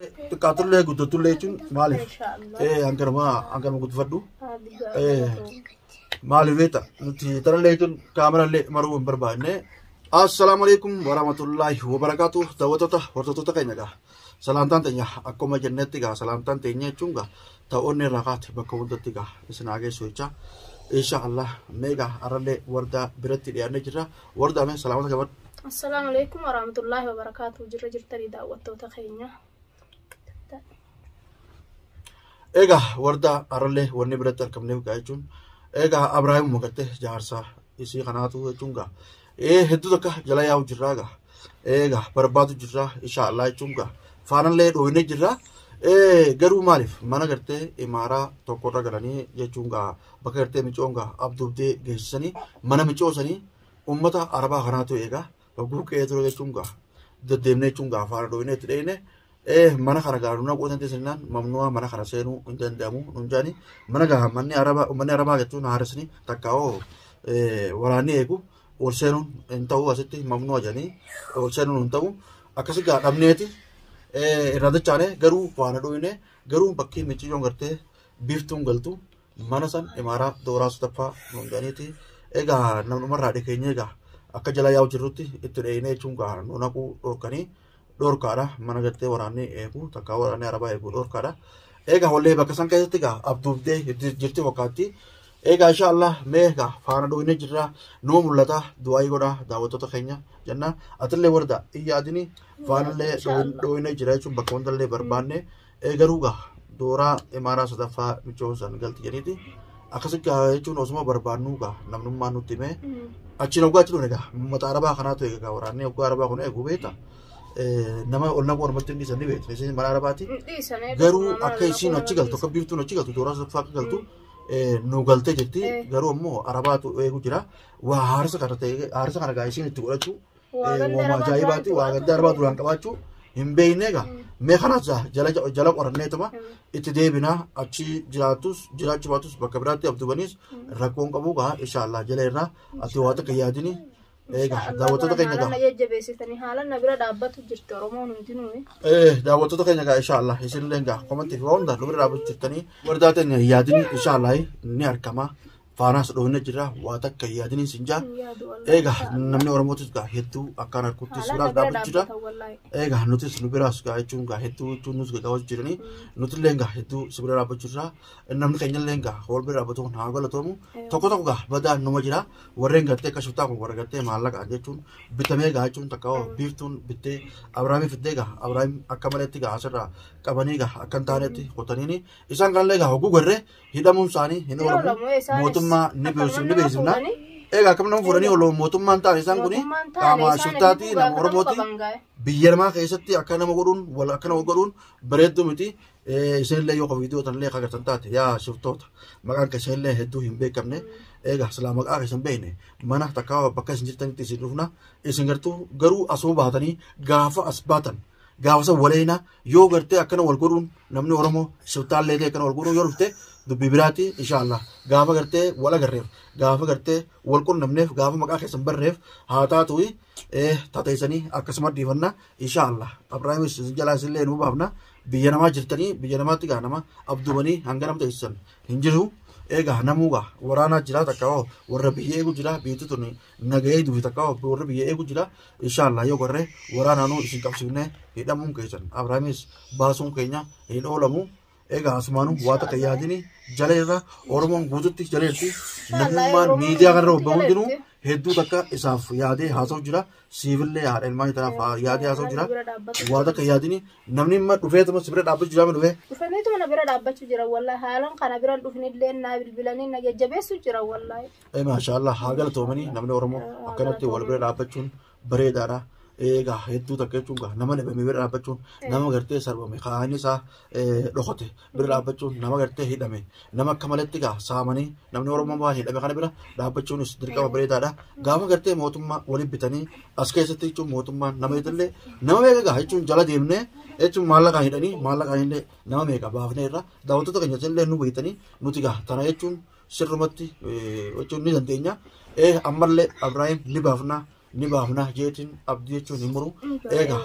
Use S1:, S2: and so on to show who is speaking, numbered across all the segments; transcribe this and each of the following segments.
S1: Xiqqaatullee guddatullee jechuun maaliif? Hanganuma hanganuma guddifadhu. Maaliif beekta nuti tanallee jechuun kaamerallee maruu hin barbaanne. Assalaamu alaikum warahmatullaahi wabarakaatu daawwattoota hordoftoota keenya gaa. Salaamtaan teenya akkuma jennetti gaa salaamtaan teenya jechuun gaa ta'oonni irraa kaate bakka hundatti gaa isin haa geessu jecha. Insha Allah mee gaa arrallee wardaa biratti dhiyaannee jirra. Wardaa mee salaamata qabadhu.
S2: Assalaamu alaikum warahmatullaahi wabarakaatu. Jirra jirtanii daawwattoota keenya.
S1: Egaa wardaa arrallee wanni biratti argamneef gaa jechuun egaa Abrahaam gartee jaarsa isii kanaatu jechuun gaa hedduu takka jala yaa'u jirraa gaa egaa barbaadu jirraa insha Allah jechuun gaa faanallee dhooyinee jirraa. Garuu maaliif mana gartee imaaraa tokkorra galanii jechuun gaa bakka gartee micoon gaa abduubdee geessisanii mana micoosanii ummata arabaa kanaatu eegaa guuqee ture jechuun gaa deddeemnee jechuun gaa faana dhooyinee itti dheeyine mana kana gaa nuna qotan teessisnaan mamnu'a mana kana seenuu hin danda'amu nun jaani mana gaa manni arabaa uummanni arabaa jechuun haaresni takka oo waraanni eegu ol seenuun hin ta'u asitti mamnu'a jedhanii ol seenuun hin ta'u akkasi gaa dhabneeti irraa dachaane garuu faana dhooyine garuu bakki miciyyoon gartee biiftuun galtu mana san imaaraa dooraa sadaffaa nun jaaniiti egaa namnumarraa dhikeenye egaa akka jala yaa'u jirrutti itti dheeyine jechuun gaa nu naquu dhorkanii dhorkaadha mana gartee waraanni eegu takka waraanni arabaa eegu dhorkaadha. Egaa wallee bakka san keessatti egaa abduubdee jirti fakkaatti. Egaa insha Allah mee egaa faana dhooyine jirra numa mul'ata du'aayii godha daawwattoota keenya jenna atillee warda iyya adini faanallee dhooyine jira jechuun bakka hundallee barbaanne garuu gaa dooraa imaaraa sadaffaa michoo san galti jedhaniiti. Akkasi gaa jechuun osuma barbaannu gaa namnummaan nutti himee achiin hoggaa achi dhufne gaa uummata arabaa kanaatu eega waraanni hoggaa arabaa kun eegu beekta. Nama ol naquu ormatti hin dhiisan ni beektu isin mana arabaati. Garuu akka isiin achi galtu akka biiftuun achi galtu dooraa sadaffaa akka galtu nu galtee jirti garuu ammoo arabaatu eegu jira waa haarsa kana ta'e haarsa kana gaa isiin itti godhachuu waama ajaa'ibaati waa ganda arabaa duraan qabaachuu hin beekne egaa mee kanas jala jala qoranneetuma itti deebina achi jiraatus jiraachuu baatus bakka biraatti abdubaniis rakkoon qabu gaa insha Allah jala irraa ati waa takka yaadini egaa daawwattoota keenya gaa.
S2: Haala na jajjabeessitanii haala na bira dhaabbatu jirti Oromoon hundinuu.
S1: Daawwattoota keenya gaa insha Allah isinillee gaa komantii fi waa hunda nu bira dhaabbatu jirtanii wardaa teenya yaadini insha Allah ni argama faanaas dhoofne jira waa takka yaadini sin jaa. Egaa namni Oromootis gaa hedduu akkaan harkutti
S2: Haala
S1: biraas
S2: na bira
S1: dhaabbatu jira.
S2: dhaabbatan wallaahi.
S1: Egaa nutis nu biraas gaa jechuun gaa hedduu jechuun nus gaa jiranii nutillee gaa hedduu si bira dhaabbachuu jira namni keenyallee gaa wal bira dhaabbatu kun haa galatoomu tokko tokko gaa badaa numa jira warreen gartee akka shiftaa kun warra gartee maallaqaan jechuun bitamee gaa jechuun takka hoo biiftuun bittee Abrahaamii fiddee gaa Abrahaam akka maletti gaa asirraa qabanii gaa akka hin taanetti kotaniini isaan kanallee gaa hogguu garree hidhamuun isaanii hin
S2: Hin
S1: oolamu
S2: oolamu, isaanis
S1: mootummaa ni
S2: akkuma
S1: beeksifna ni
S2: nama
S1: beeksifna.
S2: fuudhanii.
S1: Egaa akkam nama fuudhanii oolu mootummaan ta'an isaan kuni
S2: Mootummaan taane
S1: qaama
S2: isaan
S1: shiftaati
S2: hedduu
S1: nama
S2: gaafatamuu
S1: Oromooti.
S2: qaban gaa'e.
S1: Biyya namaa keessatti akka nama godhuun wal akka nama godhuun bareedduu miti. Isinillee yoo viidiyoo tanallee agartan taate yaa shiftoota maqaan keessanillee hedduu hin beekamne. Egaa silaa maqaa keessan beekne mana takka bakka isin jirtanitti isin dhufna isin gartuu garuu asuma baatanii gaafa as baatan gaafa san waleena yoo gartee akkana wal godhuun namni Oromoo shiftaallee ta'e akkana wal godhuun yoo dhufte dubbii biraati insha Allah gaafa gartee wal agarreef gaafa gartee wal qunnamneef gaafa maqaa keessan barreef haa taatu tateessanii akkasuma dhiifanna insha Allah Abrahaamis isin jalaa isinillee nu baafna biyya namaa jirtanii biyya namaatti gaa nama abduubanii hanga nama teessisan hin jiru. Egaa namuu gaa waraanaa jira takka hoo warra biyya eegu jira biyyi tun nagahee dubi takka hoo warra biyya eegu jira insha Allah yoo garree waraanaanuu isin qabsiifnee hidhamuun keessan Abrahaamis baasuun keenya hin oolamu. Egaa asumaanuu waa takka yaadini jala irra Oromoon guututti jala jirti namummaan
S2: Oromoon
S1: miidiyaa kanarra
S2: guututti
S1: bobba'u
S2: jala
S1: hundinuu
S2: jirti.
S1: hedduu takka isaaf yaadee haasa'u jira siifillee haadha ilmaanii tanaaf yaadee haasa'u jira
S2: Na bira dhaabbatu.
S1: waa takka yaadini namni imma dhufeetuma si bira dhaabbachuu jira dhufee
S2: Dhufaniituma na bira dhaabbachuu jira wallaahi haalaan kana bira dhufinillee na bilbilanii na jajjabeessuu jira wallaahi.
S1: Maashaallah haa galatoomanii namni Oromoo akkanatti wal bira dhaabbachuun bareedaadha. Egaa hedduu takka jechuun gaa nama dhibame bira dhaabbachuun nama gartee sarbame kaa'anii isaa dhokote bira dhaabbachuun nama gartee hidhame nama akka maletti gaa saamanii namni Oromoo waan hidhame kana bira dhaabbachuunis dirqama bareedaadha. Gaafa gartee mootummaa waliin bitanii as keessatti jechuun mootummaan nama illee nama meeqa gaa jechuun jala deemnee jechuun maallaqaan hidhanii maallaqaan illee nama meeqa baafnee irra daawwattoota keenya illee nu beektanii nuti gaa tana jechuun sirrumatti jechuun ni dandeenya. Ammallee Abrahaam ni baafna. Ni baafna jeetiin abdii jechuun hin muru. Egaa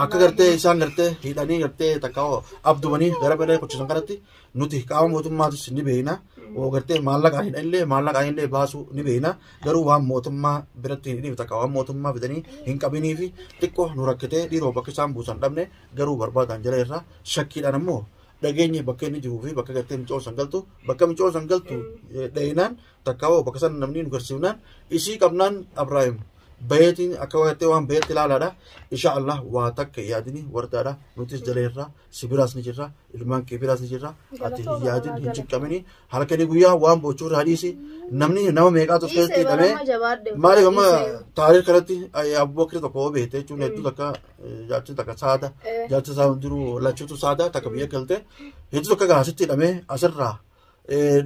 S1: akka gartee isaan gartee hidhanii gartee takka abdumanii gara balee kuchisan kanatti nuti qaama mootummaatis ni beekna. Oo gartee maallaqaan hidhanillee maallaqaan illee baasuu ni beekna. Garuu waan mootummaa biratti hin hidhiif takka waan mootummaa fidanii hin qabinii fi xiqqoo nu rakkitee dhiiroo bakka isaan buusan dhabne garuu barbaadan jala irraa shakkiidhaan ammoo dhageenye bakka inni jiruu fi bakka gartee micoon san galtu bakka micoon san galtu dhayinaan takka hoo bakka san namni nu garsiifnaan isii qabnaan Abraahim bayeetiin akka gartee waan bayeetti ilaalaadha. Insha Allah waa takka yaadini wardaadha. Nutis jala irraa si biraas ni jirra ilmaan kee biraas ni jirra. Ati hin yaadin hin cinqamini halkanii guyyaa waan bochuu irraa dhiisi namni nama meeqaatu of keessatti hidhamee maaliif amma taariikh kanatti Abubakar tokko hoo beekte jechuun hedduu takka jaartiin takka saada jaartiin isaa hundinuu lachuutu saada takka biyya galte hedduu takka gaasitti hidhamee asirraa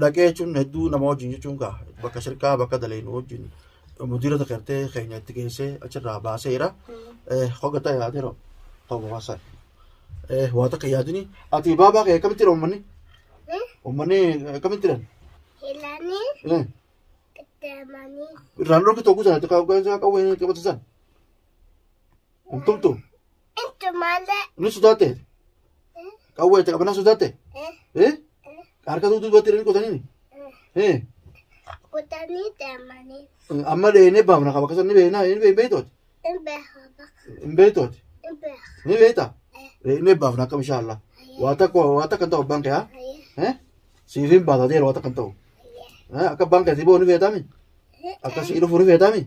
S1: dhaqee jechuun hedduu nama wajjin jechuun gaa bakka shirkaa bakka daleenu wajjin mudiira takka gartee keenya itti geessee achirraa baaseera. Hoggataa yaadeera hogga waasaa. Waa takka yaadini ati baabaa kee akkamitti jira uummanni? Uummanni akkamitti jiran?
S3: Hilanii deemanii.
S1: Irraan dhorki tokko sana qawwee qabatu san. Hin tumtu.
S3: Intu malee.
S1: Ni sodaatte. Qawwee itti qabanaa sodaatte. Harka duubatti hidhanii qotanii.
S3: Kutanii deemanii.
S1: Amma dheenee baafna qaba akkasuma ni beeknaa ni beektooti.
S3: Hin beekaa bakka.
S1: Hin beektooti.
S3: Hin beekaa.
S1: Ni beektaa? Ni baafna akkam insha Allah. Waa takka waa takka hin ta'u abbaan kee haa? Siif hin baata deera waa takka hin ta'u. Akka abbaan kee si boo ni feetami? Akka si dhufu ni feetami?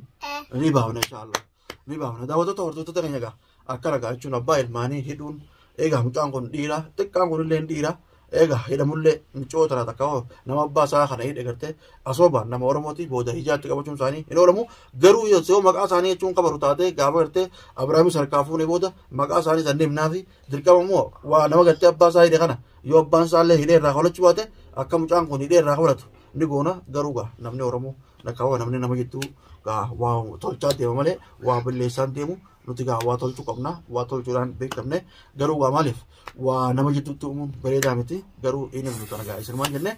S1: Ni baafna insha Allah. Ni baafna. Daawwattoota hordoftoota keenya egaa akka ragaa jechuun abbaa ilmaanii hidhuun egaa mucaan kun dhiira xiqqaan kun illee dhiira. Egaa hidhamullee mucoo tana takka hoo nama abbaa isaa kana hidhe gartee asooba nama Oromooti booda hijaatti qabachuun isaanii hin oolamu. Garuu yoo maqaa isaanii jechuun qabaru taatee gaafa gartee Abrahaamis harkaa fuunee booda maqaa isaanii san himnaa fi dirqama immoo waa nama gartee abbaa isaa hidhe kana yoo abbaan isaa illee hidhee irraa qolachuu baate akka mucaan kun hidhee irraa qolatu ni goona. Garuu gaa namni Oromoo takka hoo namni nama jidduu gaa waa tolchaa deema malee waa balleessaan deemu nuti gaa waa tolchuu qabna waa tolchuudhaan beekamne garuu gaa maaliif waa nama jidduutti uumuun bareedaa miti garuu inni nuti kana gaa isin maal jenne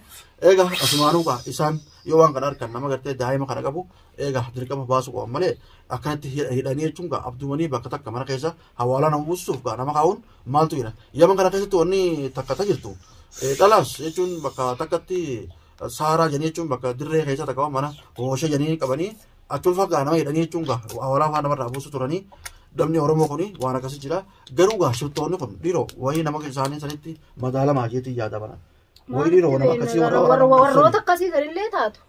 S1: egaa asumaanuu gaa isaan yoo waan kana argan nama gartee daa'ima kana qabu egaa dirqama baasuu qaban malee akkanatti hidhanii jechuun gaa abdumanii bakka takka mana keessa hawaalaa nama buusuuf gaa nama kaa'uun maaltu jira yaman kana keessatti wanni takka ta jirtu dhalaas jechuun bakka takkatti saaraa jedhanii jechuun bakka dirree keessa takka mana hoosha jedhanii qabanii achuma gaa nama hidhanii jechuun gaa hawaalaa fa'aa namarraa buusu turanii. Namni Oromoo kuni waan akkasii jira. Garuu gaa shiftoonni kun dhiiroo wayii nama isaanii sanitti madaalamaa jeetii yaada bana. Wayii dhiiroo nama akkasii warra
S2: warroota akkasii sanillee taatu.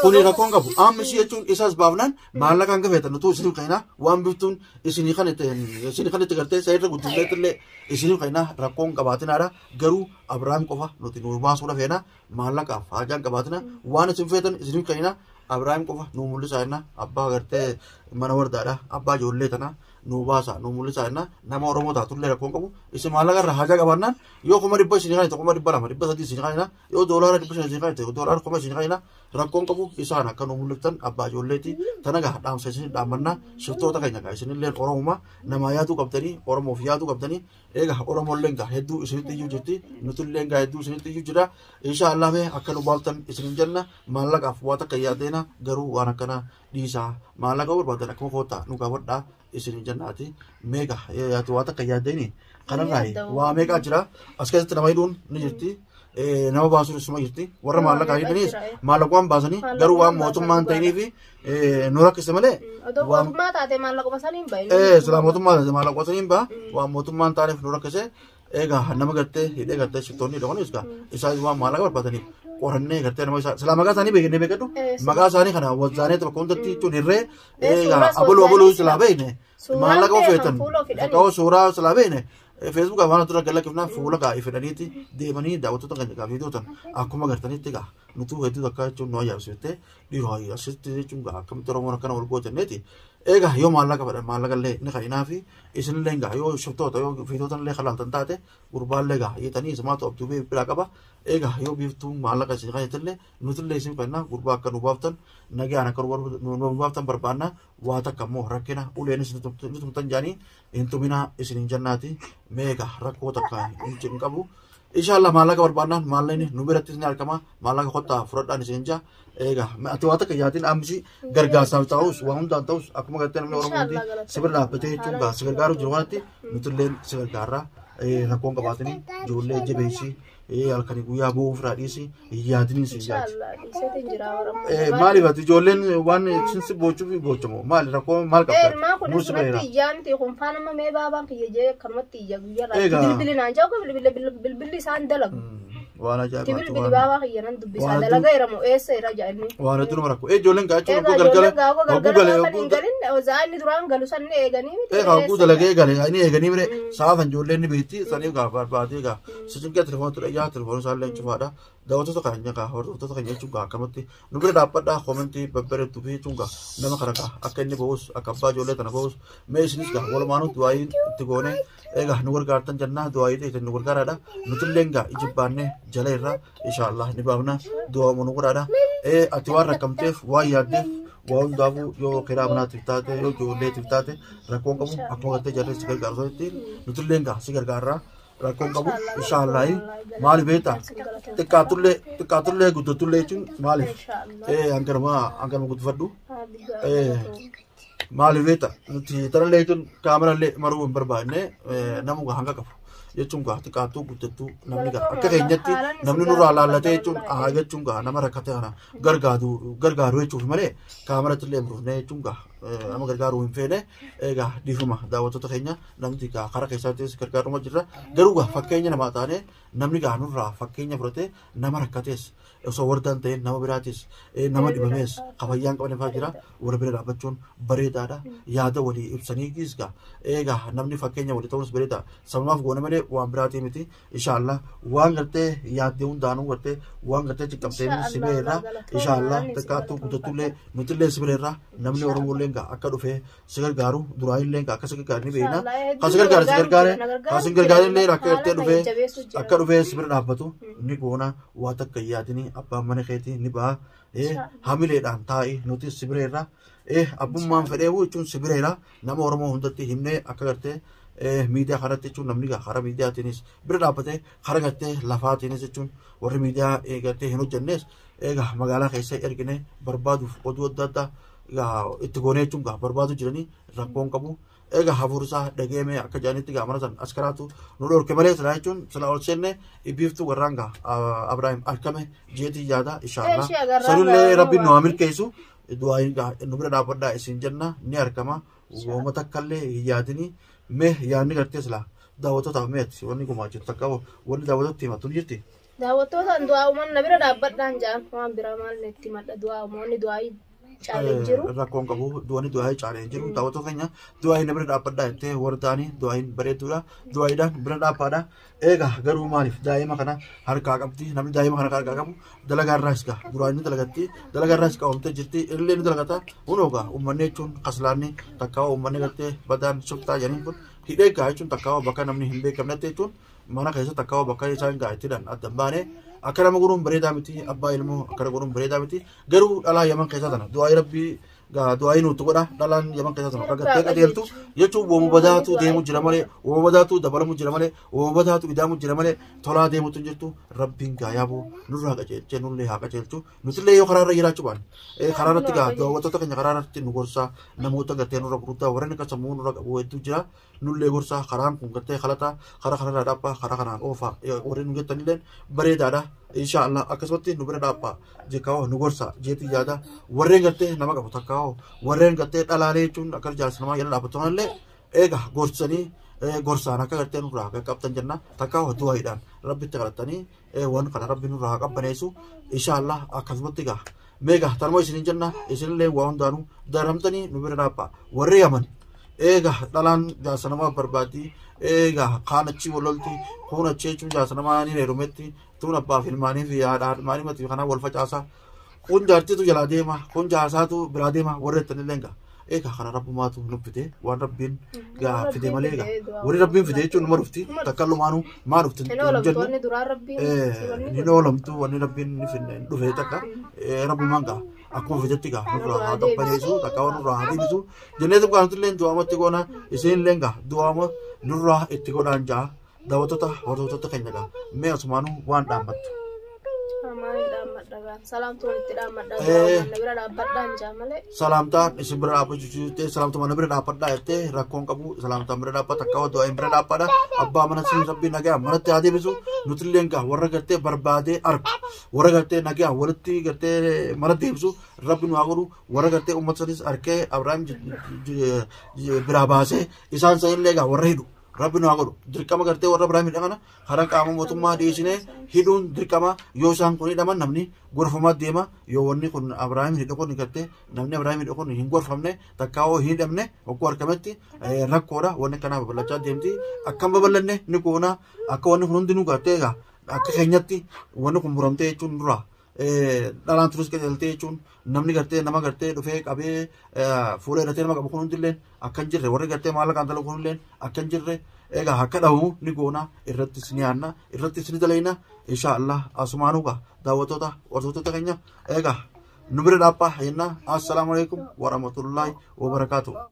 S1: Kuni rakkoon qabu. Amma ishii jechuun isaas baafnaan maallaqa hanga feetan utuu isiniif kennaa waan biftuun isinii kan itti isinii kan itti gartee isa irra guddifneetti illee isiniif kennaa rakkoon qabaatinaadha. Garuu Abrahaam qofa nuti nu baasuudha feena maallaqaaf haajaan qabaatina waan isin feetan isiniif kennaa Abrahaam qofa nu mul'isaa jenna abbaa gartee mana wardaadha abbaa ijoollee tana nu baasa nu mul'isaa jenna nama Oromoo taatullee rakkoon qabu isin maallaqa irraa haajaa qabaannaan yoo 100,000 isinii kanite 200,000 300 isinii kanina yoo $500 isinii kanite $1,000 isinii kanina rakkoon qabu isaan akka nu mul'iftan abbaa ijoolleeti tana gaa dhaamsa isin dhaammannaa shiftoota keenya gaa isinillee Oromuma namaa yaaduu qabdanii Oromoof yaaduu qabdanii egaa Oromoolleen gaa hedduu isinitti iyyuu jirti nutillee gaa hedduu isinitti iyyuu jira insha Allah mee akka nu baaftan isinin jenna maallaqaaf waa takka yaadeena garuu waan akkana dhiisaa maallaqa barbaadan akkuma koottaa nu gaafadhaa isinin jennaati meeqa yaati waa takka yaadeeni kanarraa waa meeqaa jira as keessatti nama hidhuun ni jirti nama baasuun isuma jirti warra maallaqaa hidhaniis maallaqa waan baasanii garuu waan mootummaan ta'inii fi nu rakkise malee
S2: Odoo mootummaa taate maallaquma saniin bahe.
S1: Silaa mootummaa taate maallaquma saniin baha waan mootummaan taaneef nu rakkise egaa nama gartee hidhee gartee shiftoonni hidhanis gaa isaan waan maallaqa barbaadaniif qorannee gartee nama isaa silaa maqaa isaanii beeknee beekadhu maqaa isaanii kana wazzaanee bakka hundatti jechuun hirree egaa abaluu abaluu silaa beekne maallaqa ofeetan takka suuraa silaa beekne feesbuuk afaan asirra galakkifnaa fuula gaa fedhaniiti deemanii daawwattoota keenya gaa viidiyootan akkuma gartanitti gaa nutuu hedduu takka jechuun nu ajaa'ibsiiftee dhiiroo asitti jechuun gaa akkamitti Oromoon akkana wal gootanneeti egaa yoo maallaqa fedhan maallaqa illee ni kaninaa fi isinillee gaa yoo shiftoota yoo fiitoota illee kalaaltan taate gurbaallee gaa hiitanii isimaatu abduu biraa qaba egaa yoo biiftuun maallaqa isin kanittillee nutillee isin kennaa gurbaa akka nu baaftan nagaan akka nu baaftan barbaanna waa takka immoo rakkina uleenis ni tumtan jaanii hin tuminaa isin hin jennaati meeqa rakkoo takka hin qabu. Inshallah maallaqa barbaannaan maallaqni nu birattis ni argama. Maallaqa kottaa fudhadhaan isin jaa. Egaa ati waa takka yaatiin amsi gargaarsaaf ta'us waan hundaan ta'us akkuma gartee namni Oromoo hundi si bira dhaabbatee jechuun gaa si gargaaru jiru kanatti nutillee si gargaarra. Rakkoon qabaatanii ijoollee jabeessi halkanii guyyaa bu'uu ofirraa dhiisi yaadanii si yaadi.
S2: Inshallah dhiiseetiin jira warra.
S1: Maaliif ati ijoolleen waan si boochuuf boochamu maali rakkoo maal qabda?
S2: Ilmaan kun
S1: Nuus
S2: asirratti
S1: bareera.
S2: iyyaa miti kun faan amma mee baabaan kiyya jee akkanumatti iyya guyyaarraa.
S1: Egaa.
S2: Bilbili naan jaa bilbilli isaan dalagu.
S1: Waan
S2: Ti
S1: ajaa'ibaati
S2: bilbili
S1: waan
S2: baabaa kiyya nan dubbisaa
S1: waan
S2: dalaga jira moo eessa jira jaa inni.
S1: waan hedduu nama rakkoo. Ijoolleen gaa jechuun
S2: Egaa
S1: hogguu galgala
S2: ijoolleen gaagoo
S1: hogguu
S2: galgala
S1: galee
S2: gaafa hin
S1: hogguu
S2: galin zaa inni duraan galu sanni eeganii miti.
S1: Hogguu dalagee gale inni eeganii mire saafan ijoolleen ni beekti saniif gaa barbaadee gaa sicinqee telefoona ture yaa telefoona isaallee cufaadha. Daawwattoota keenya gaa hordoftoota keenya jechuun gaa akkamatti nu bira dhaabbadhaa koomentii babbareedduu fi jechuun gaa nama kana gaa akka inni ba'us akka abbaa ijoollee tana ba'us mee isinis gaa walumaanuu du'aayii itti goone egaa nu gargaartan jennaa du'aayii ta'e nu gargaaraadha. Nutillee gaa ijibbaannee jala irraa inshaallah ni baafna du'aa nu godhaadha. Ati waan rakkamteef waan yaaddeef waa hundaafuu yoo kiraa manaatiif taate yoo ijoolleetiif taate rakkoon qabu akkuma gartee jarri si gargaaru sanitti nutillee gaa si gargaarra rakkoon qabu inshaallahi maali beektaa xiqqaatullee xiqqaatullee guddatullee jechuun maaliif hanganuma hanganuma guddifadhu maaliif beektaa nuti tanallee jechuun kaamerallee maruu hin barbaanne namu hanga qabu jechuun gaa xiqqaattuu guddattuu namni gaa akka keenyatti namni nurraa laallatee jechuun haa jechuun gaa nama rakkate kana gargaaru gargaaru jechuuf malee kaameratti illee murufnee jechuun gaa nama gargaaruu hin feene egaa dhiifama daawwattoota keenya namni gaa karaa keessaattis gargaaruma jirra garuu gaa fakkeenya namaa taane namni gaa nurraa fakkeenya fudhatee nama rakkatees osoo wardaan ta'een nama biraatis nama dhibamees kafayyaan qaban fa'aa jira warra bira dhaabbachuun bareedaadha yaada walii ibsanii gaa egaa namni fakkeenya walii ta'uunis bareeda sababaaf goone malee waan biraatii miti inshaallah waan gartee yaaddee hundaanuu gartee waan gartee ciqqamtee si beerra inshaallah xiqqaattuu guddattullee nutillee si beerra namni Oromollee gaa akka dhufee si gargaaru duraanillee gaa akka si gargaaru ni beekna kan si gargaaru si gargaare kan si gargaarillee akka gartee dhufee akka dhufee si bira dhaabbatu ni goona waa takka hin yaadini abbaan mana keetii ni ba'a hamileedhaan taa'i nuti si bireerra abbummaan fedhee jechuun si bireera nama Oromoo hundatti himnee akka gartee miidiyaa kanatti jechuun namni gaa karaa miidiyaatiinis bira dhaabbatee karaa gartee lafaatiinis jechuun warri miidiyaa gartee hin hojjennes egaa magaalaa keessa ergine barbaaduuf oduu adda addaa gaa itti goonee jechuun gaa barbaadu jiranii rakkoon qabu. Egaa hafuursaa dhageeme akka jedhanitti gaa mana san askaraatu nu dhorke malee silaa jechuun silaa ol seenne ibiiftuu warraan gaa Abrahaam argame jeetii yaada inshaallah. Sanillee rabbiin nu haa milkeessu du'aayin gaa nu bira dhaabbadhaa isin jenna ni argama. Wooma takkallee hin yaadini mee yaadni gartee silaa daawwattootaaf meeti wanni gumaachitu takka wanni daawwattootatti himatu ni jirti.
S2: Daawwattootaan du'aa uuman na bira dhaabbadhaan ja'an waan biraa maal itti madha du'aa uumoonni du'aa caalee jiru.
S1: Rakkoon qabu du'anii du'aa caalee jiru daawwattoota keenya du'aa na bira dhaabbadhaa jettee wardaanii du'aayin bareedduudha du'aayiidhaan bira dhaabbaadha. Egaa garuu maaliif daa'ima kana harkaa qabdi namni daa'ima kana harkaa qabu dalagaa irraas gaa duraan ni dalagatti dalagaa irraas qabamtee jirti illee ni dalagata hunoo gaa uummanni jechuun kaslaanni takkaa uummanni gartee badaan shuftaa jedhanii kun hidhee gaa jechuun takkaa bakka namni hin beekamnetti jechuun mana keessa takkaa bakka isaan gaa itti adda hin baane akka nama godhuun bareedaa miti abbaa ilmoo akkana godhuun bareedaa miti garuu dhalaa yaman keessaa tana du'aa rabbii gaa du'aa nutti godha dhalaan yaman keessaa tana akka gartee qajeeltu jechuun wooma badaatu deemu jira malee wooma badaatu dabalamu jira malee wooma badaatu idaamu jira malee tolaa deemutu hin jirtu rabbiin gaa yaabuu nurraa qajeelchee nullee haa qajeelchu nutillee yoo karaarra jiraachuu baanne karaarratti gaa daawwattoota keenya karaarratti nu gorsaa namoota gartee nurra gurguddaa warreen akka sammuu nurra qabu hedduu jira nullee gorsaa karaan kun gartee kalataa karaa kanarraa dhaabbaa karaa kanaan oofaa warreen nu jettanillee bareedaadha inshaallah akkasumatti nu bira dhaabbaa jekkawoo nu gorsa jeetii yaada warreen gartee nama qabu takkaawoo warreen gartee dhalaalee jechuun akka jaarsa namaa jala dhaabbattu kanallee eega gorsanii gorsaan akka gartee nurraa qaqqabtan jenna takkaawoo du'aayiidhaan rabbitti kadhatanii waan kana rabbi nurraa qabbaneessu inshaallah akkasumatti gaa meegaa tanuma isinin jenna isinillee waa hundaanuu daramtanii nu bira dhaabbaa warri yaman eega dhalaan jaarsa namaa barbaaddi eega kaan achi walolti kun achi jechuun jaarsa namaa ni heerumetti tuun abbaaf ilmaanii fi haadha ilmaanii mati kanaa wal facaasa kun jaartitu jalaa deema kun jaarsaatu biraa deema warri ittiin gaa eega kana rabbumaatu nu fide waan rabbiin gaa fide malee gaa warri rabbiin fide jechuun numa dhufti takka lumaanuu maa dhufti
S2: Hin oolamtu wanni duraan rabbiin
S1: ni oolamtu wanni rabbiin ni finne dhufe takka rabbumaan gaa akkuma fidetti gaa nurraa haa qabbaneessu takka waan nurraa haa deebisu jennee gaa nuti illee du'aamatti goona isin illee gaa du'aama nurraa itti godhaan jaa Daawwattoota hordoftoota keenya gaa mee asumaanuu waan dhaammattu.
S2: Maaliin dhaammadha gaa salaamtuun itti dhaammadha du'aa na bira dhaabbadhaan jaa malee.
S1: Salaamtaan isin bira dhaabbachuu jettee salaamtuma na bira dhaabbadhaa jettee rakkoon qabu salaamtaan bira dhaabbata akka du'aa hin bira dhaabbadha abbaa mana siin rabbii nagaa manatti haa deebisu nutillee gaa warra gartee barbaadee argu warra gartee nagaa walitti gartee mana deebisu rabbi nu haa godhu warra gartee uummata sanis arkee Abiraam biraa baasee isaan sanillee gaa warra hidhu rabbi nu haa godhu dirqama gartee warra Abiraam hidha kana karaa qaama mootummaa dhiyeessinee hidhuun dirqama yoo isaan kun hidhaman namni gorfamaa deema yoo wanni kun Abiraam hidha kun gartee namni Abiraam hidha kun hin gorfamne takkaa hoo hin hidhamne hogguu argametti rakkoodha wanni kanaa babal'achaa deemti akkam babal'anne ni goona akka wanni kun hundinuu gartee egaa akka keenyatti wanni kun muramtee jechuun dura dhalaan turus qajeeltee jechuun namni gartee nama gartee dhufee qabee fuula hidhatee nama qabu kun hundilleen akka hin jirre warri gartee maallaqaan dalagu kun hundilleen akka hin jirre egaa akka dhabamu ni goona irrattis ni yaanna irrattis ni dalayna insha Allah asumaanuu gaa daawwattoota hordoftoota keenya egaa nu bira dhaabbaa jenna assalaamu alaikum warahmatullaahi wabarakaatuh.